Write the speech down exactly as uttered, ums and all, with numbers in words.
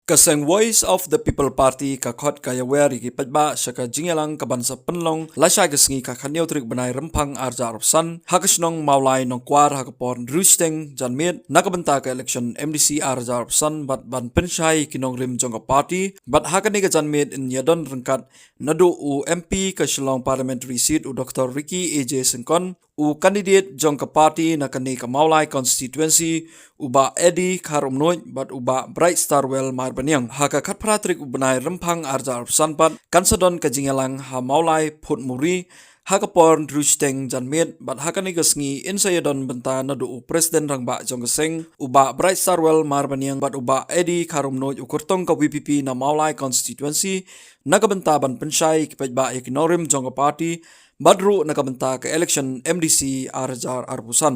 Ka seng Voice of the People Party ka khot ka ïawer ïa ki paidbah sha ka jingïalang ka ban sa pynlong lashai ka sngi ka khatñiew tarik bnai Rymphang arhajar arphew san ha ka shnong Mawlai Nongkwar ha ka por hynriew shiteng janmiet na ka bynta ka election M D C arhajar arphew san bad ban pynshai ïa ki nongrim jong ka party. Bad ha kane ka janmiet yn ïadon ryngkat naduh u M P ka Shillong Parliamentary Seat u Doctor Ricky A J Syngkon, u candidate jong ka party na kane ka Mawlai constituency u Bah Eddie Kharumnuid bad u Bah Bright Starwell Marbaniang. Ha ka khatphra tarik u bnai Rymphang arhajar arphew san pat kan sa don ka jingïalang ha Mawlai Phutmuri ha ka por hynriew shiteng janmiet bad ha kane ka sngi yn sa ïadon bynta naduh u President Rangbah jong ka seng u Bah Bright Starwell Marbaniang bad u Bah Eddie Kharumnuid u kyrtong ka V P P na Mawlai constituency na ka bynta ban pynshai ïa ki paidbah ïa ki nongrim jong ka party bad ruh na ka bynta ka election M D C arhajar arphew san.